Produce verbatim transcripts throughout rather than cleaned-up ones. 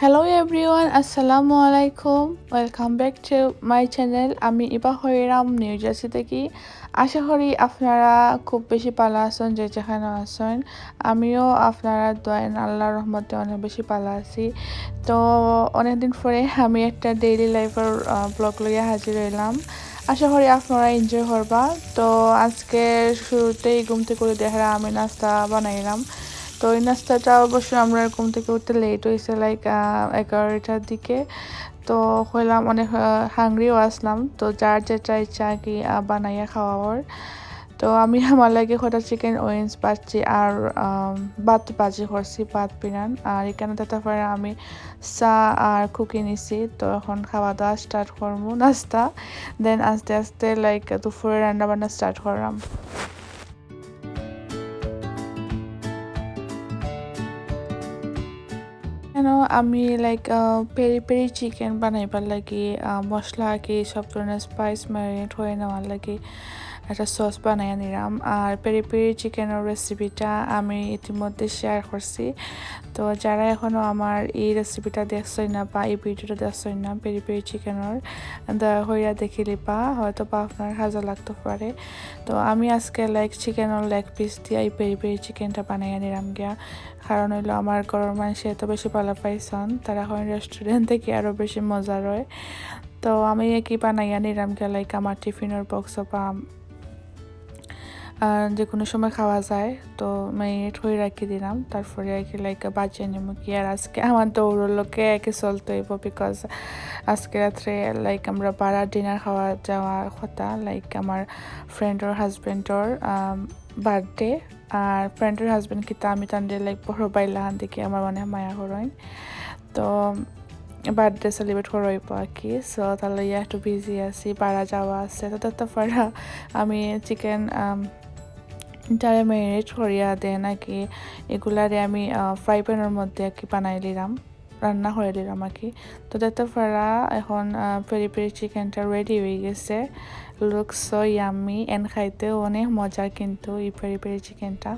Hello everyone, আসসালামু আলাইকুম। Welcome back to my channel. আমি ইবা হইরাম নিউ জার্সি থাকি। আশা করি আপনারা খুব বেশি ভালা আছইন, যে যেখানো আছইন। আমিও আপনারার দোয়ায় আল্লাহর রহমতে অনেক বেশি ভালা আছি। তো অনেকদিন পরে আমি একটা ডেইলি লাইফর ব্লগ লইয়া হাজির হইলাম। আশা করি আপনারা এনজয় করবা। তো আজকে শুরুতেই ঘুম থেকে উঠে দেখরা আমি নাস্তা বানাইলাম। তো এই নাস্তাটা অবশ্য আমরা ঘুম থেকে উঠতে লেট হইছে, লাইক এগারোটার দিকে। তো কইলাম অনেক হাংরিও আসলাম, তো যার যেটা ইচ্ছা আর কি আহ, বানাইয়া খাওয়াওর। তো আমি আমার লাগি কটা চিকেন উইংস ভাজছি আর আম, ভাত ভাজি করছি, ভাত পিরান। আর এখানো দেখতা পাররা আমি চা আর কুকি নিছি। তো এখন খাওয়া দাওয়া স্টার্ট করমু, নাস্তা, দেন আস্তে আস্তে লাইক দুপুরে রান্না বান্না স্টার্ট করলাম। এখানো আমি লাইক পেরি পেরি চিকেন বানাইবার লাগি আহ, মশলা কি সব ধরনের স্পাইস ম্যারিনেট হয়ে নেওয়ার লাগি একটা সস বানাইয়া নিলাম। আর পেরি পেরি চিকেনের রেসিপিটা আমি ইতিমধ্যে শেয়ার করছি। তো যারা এখনো আমার এই রেসিপিটা দেখছইন না বা এই ভিডিওটা দেখছইন না পেরি পেরি চিকেনের, দয়া কইরা দেখিলিবা, হয়তো বা আপনার কাজে লাগতে পারে। তো আমি আজকে লাইক চিকেনের লেগ পিস দিয়া এই পেরি পেরি চিকেনটা বানাইয়া নিলাম গিয়া। কারণ হইলো আমার ঘরর মানষে এত বেশি ভালা পাইছইন, তারা কইন রেস্টুরেন্ট থেকে আরও বেশি মজা রয়। তো আমি একই বানাইয়া নিলাম গিয়া, লাইক আমার টিফিনের বক্স বা আহ, যে কোনো সময় খাওয়া যায়। তো ম্যারিনেট হয়ে রাখি দিলাম, তারপরে আর কি লাইক বাজিয়া নিমু কি। আর আজকে আমার দৌড়র লোকে আর কি চলতে হইব, বিকজ আজকে রাত্রে লাইক আমরা বারা ডিনার খাওয়া যাওয়ার কথা, লাইক আমার ফ্রেন্ডর হাজব্যান্ডর বার্থডে। আর ফ্রেন্ডর হাজব্যান্ড কিতা আমি তানরে লাইক বড় ভাইর লাখান দেখি আমার অনেক মায়া করইন। তো বার্থডে সেলিব্রেট করা হইব আর কি। সো তার লইয়া একটু বিজি আছি, বারা যাওয়া আছে। তো দেখতা পাররা আমি চিকেন তারে ম্যারিনেট করিয়া দেন আর কি, এগুলারে আমি ফ্রাই প্যানের মধ্যে আর কি বানাই দিলাম, রান্না করে দিলাম আর কি। তো দেখতা পাররা এখন পেরি পেরি চিকেনটা রেডি হয়ে গেছে। লুকস সো ইয়াম্মি, এন্ড খাইতেও অনেক মজার কিন্তু এই পেরি পেরি চিকেনটা।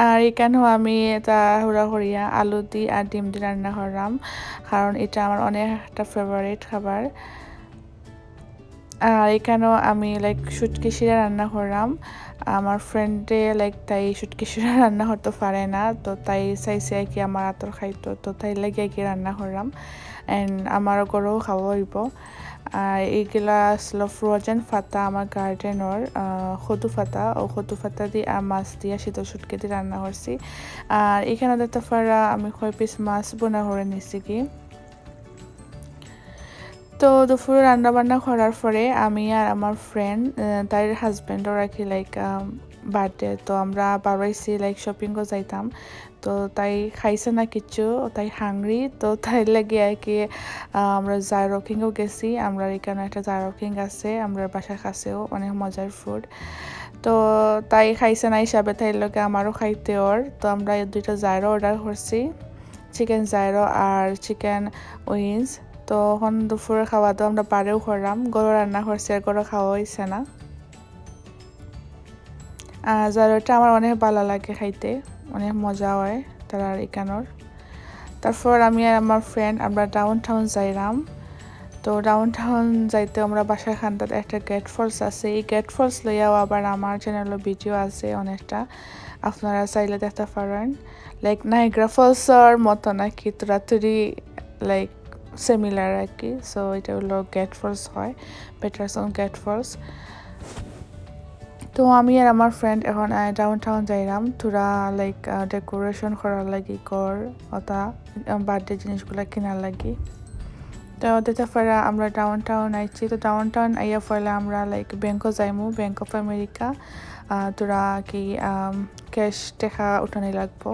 আর এখানো আমি তাড়াহুড়া করিয়া আলু দি আর ডিম দি রান্না করলাম, কারণ এটা আমার অনেক একটা ফেভারিট খাবার। আর এখানো আমি লাইক শুটকি শিরা রান্না করলাম। আমার ফ্রেন্ডে লাইক তাই শুটকি শিরা রান্না করতে পারে না, তো তাই চাইছে আর কি আমার আতর খাইতো, তো তাই লাগি আর কি রান্না করলাম। অ্যান্ড আমার ঘরেও খাওয়া হইব। আর এইগুলা আসলো ফ্রোজেন ফাতা আমার গার্ডেনর, আহ, কদু ফাতা, ও কদু ফাতা দি আর মাছ দিয়া শীতল শুটকি দি রান্না করছি। আর এখানো দেখতা পাররা আমি কয় পিস মাছ ভুনা করে নিছি কি। তো দুপুরে রান্না বান্না করার পরে আমি আর আমার ফ্রেন্ড, তাইর হাজব্যান্ডর আর কি লাইক বার্থডে, তো আমরা বারইছি লাইক শপিংও যাইতাম। তো তাই খাইছে না কিচ্ছু, তাই হাংরি, তো তাই লাগি আর কি আহ, আমরা জায়রো কিংও গেছি। আমরা এখানো একটা জায়রো কিং আছে আমরার বাসার কাছেও, অনেক মজার ফুড। তো তাই খাইছে না হিসাবে তাইর লগে আমারও খাইতে অর, তো আমরা এই দুইটা জায়রো অর্ডার করছি, চিকেন জায়রো আর চিকেন উইংস। তো এখন দুপুরে খাওয়া দাওয়া আমরা বারেও করলাম, ঘরো রান্না করছি আর ঘরো খাওয়া হইছে না। আর জারোটা আমার অনেক ভালা লাগে খাইতে, অনেক মজা হয় তারার এখানোর। তারপর আমি আর আমার ফ্রেন্ড আমরা ডাউন টাউন যাইলাম। তো ডাউন টাউন যাইতে আমরা বাসার কান্দাত একটা গ্রেট ফলস আছে, এই গ্রেট ফলস লইয়াও আবার আমার চ্যানেলো ভিডিও আছে অনেকটা, আপনারা চাইলে দেখতা পারইন। লাইক নায়াগ্রা ফলসর মতো নাকি তোরা তুরি, লাইক সিমিলার আর কি। সো এটা হলো গ্রেট ফলস হয়, প্যাটারসন গ্রেট ফলস। তো আমি আর আমার ফ্রেন্ড এখন ডাউন টাউন যাইলাম, থুড়া লাইক ডেকোরেশন করার লাগি ঘর, ওটা বার্থডে জিনিসগুলা কিনার লাগি। তো দেখতা পাররা আমরা ডাউন টাউন আইছি। তো ডাউন টাউন আইয়া পয়লা আমরা লাইক ব্যাংকো যাইমু, ব্যাংক অফ আমেরিকা। থুড়া কি ক্যাশ টেকা উঠানি লাগবো।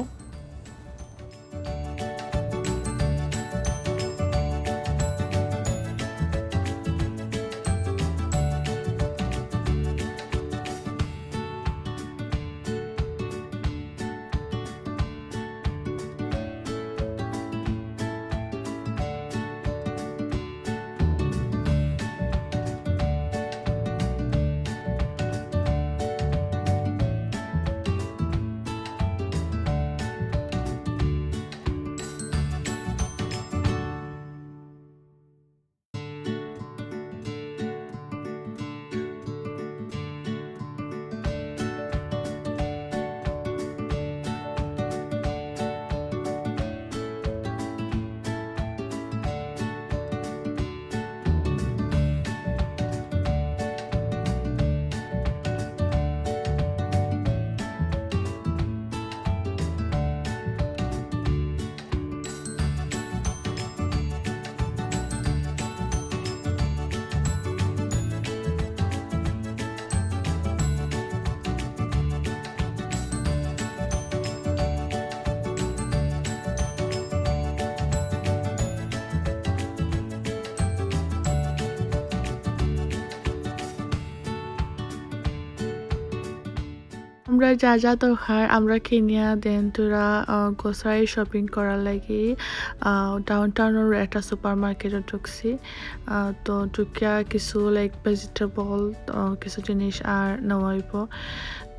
আমরা যা যা দরকার আমরা কিনিয়া then থুড়া, আহ, grocery shopping করার লাগি, আহ, downtown-র একটা supermarket-ও ঢুকছি। আহ, তো ঢুকিয়া কিছু, like, vegetable, আহ, কিছু জিনিস আর নেওয়া অইবো।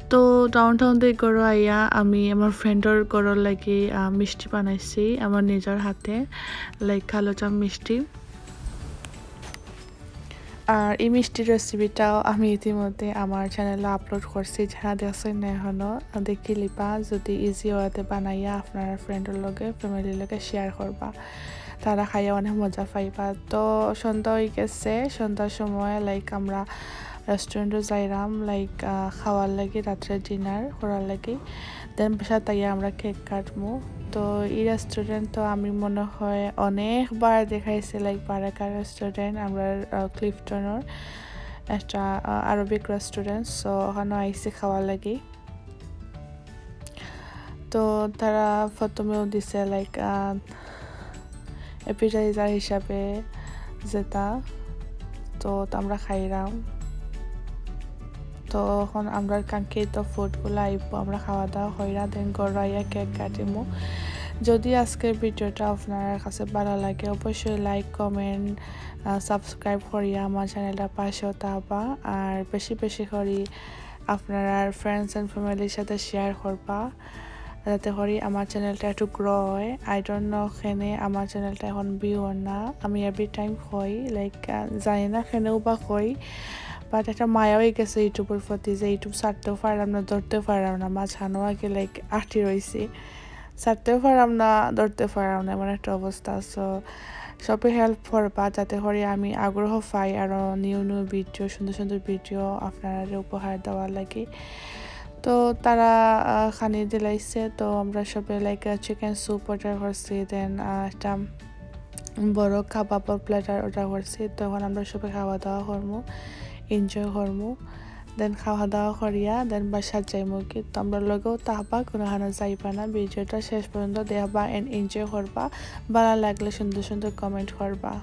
তো downtown থাকি ঘরো আইয়া আমি আমার friend-র ঘরর লাগি, আহ, মিষ্টি বানাইছি আমার নিজর হাতে, like, কালো জাম মিষ্টি। আর এই মিষ্টির recipe-টাও আমি ইতিমধ্যে আমার channel-এ upload করছি, যারা দেখছইন না এখনো, দেখিলিবা। যদি easy way-তে বানাইয়া আপনারা friend-র লগে, family-র লগে share করবা, তারা খাইয়া অনেক মজা পাইবা। তো সন্ধ্যা অইগেছে, সন্ধ্যার সময়, like, আমরা restaurant-ও যাইরাম, like, আহ, খাওয়ার লাগি, রাত্রে dinner করার লাগি। Then বাসাত আইয়া আমরা cake কাটমু। তো এই restaurant তো আমি মনে হয় অনেকবার দেখাইছি, like, বারাকা restaurant, আমরা, আহ, Clifton-র একটা, আহ, Arabic restaurant। So ওখানো আইছি খাওয়ার লাগি। তো তারা প্রথমেও দিছে, like, আহ, appetizer হিসাবে যেটা, তো, তো আমরা খাইরাম। তো এখন আমরার কাঙ্ক্ষিত food-গুলা আইবো, আমরা খাওয়া দাওয়া কইরা then ঘরো আইয়া cake কাটিমু। যদি আজকের video-টা আপনার কাছে ভালা লাগে, অবশ্যই like, comment, আহ, subscribe করিয়া আমার channel-টা পাশে থাকবা। আর বেশি বেশি করি আপনারা friends and family-র সাথে share করবা, যাতে করি আমার channel-টা একটু grow হয়। I don't know কেনে আমার channel-টা এখন view অর না। আমি every time কই, like, আহ, জানি না কেনে বা কই, but একটা মায়া অইগেছে YouTube-র প্রতি, যে YouTube ছাড়তেও পারলাম না, ধরতেও পারলাম না, মাঝখানো আগে, like, আটকি রইছি। ছাড়তেও পারলাম না, ধরতেও পারলাম না, এমন একটা অবস্থা। So সবে help করবা, যাতে করি আমি আগ্রহ পাই আরো new new video, সুন্দর সুন্দর video আপনারারে উপহার দেওয়ার লাগি। তো তারা, আহ, খানি দিলাইছে, তো আমরা সবে, like, আহ, chicken soup order করছি, then, আহ, একটা বড় কাবাবর platter order করছি। তো এখন আমরা সবে খাওয়া দাওয়া করমু, enjoy করমু। Then খাওয়া দাওয়া করিয়া then বাসাত যাইমুগি। তো আমরার লগেও থাকবা, কুনুখানো যাইবা না, video-টা শেষ পর্যন্ত দেখবা and enjoy করবা। ভালা লাগলে সুন্দর সুন্দর comment করবা।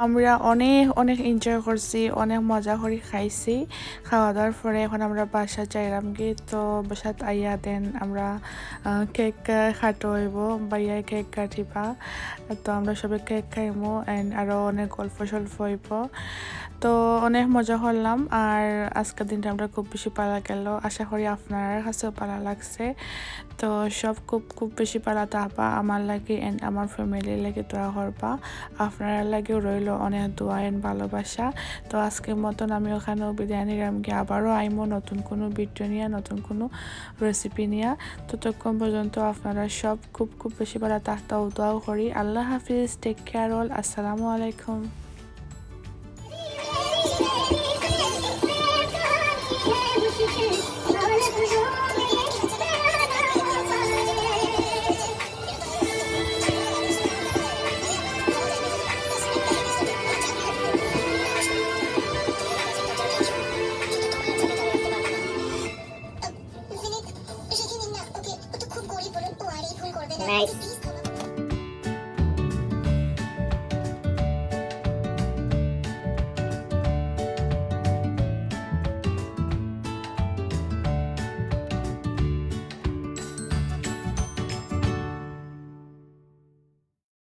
আমরা অনেক অনেক enjoy করছি, অনেক মজা করি খাইছি। খাওয়া দাওয়ার পরে এখন আমরা বাসাত যাইরামগি। তো বাসাত আইয়া then আমরা, আহ, cake কাটা অইবো, ভাইয়ায় cake কাটিবা। তো আমরা সবে cake খাইমু and আরো অনেক গল্প সল্প অইবো। তো অনেক মজা করলাম, আর আজকের দিনটা আমরার খুব বেশি ভালা গেল। আশা করি আপনারার কাছেও ভালা লাগছে। তো সব খুব খুব বেশি ভালা থাকবা আমার লাগি and আমার family-র লাগি দোয়া করবা। আপনারার লাগিও রইল অনেক দোয়া and ভালোবাসা। তো আজকের মতন আমি অখানো বিদায় নিরামগি, আবারও আইমু নতুন কুনু video নিয়া, নতুন কুনু recipe নিয়া। ততক্ষণ পর্যন্ত আপনারা সব খুব খুব বেশি ভালা থাকতা অউ দোয়াও করি। আল্লাহ হাফিজ, take care all, আসসালামু আলাইকুম।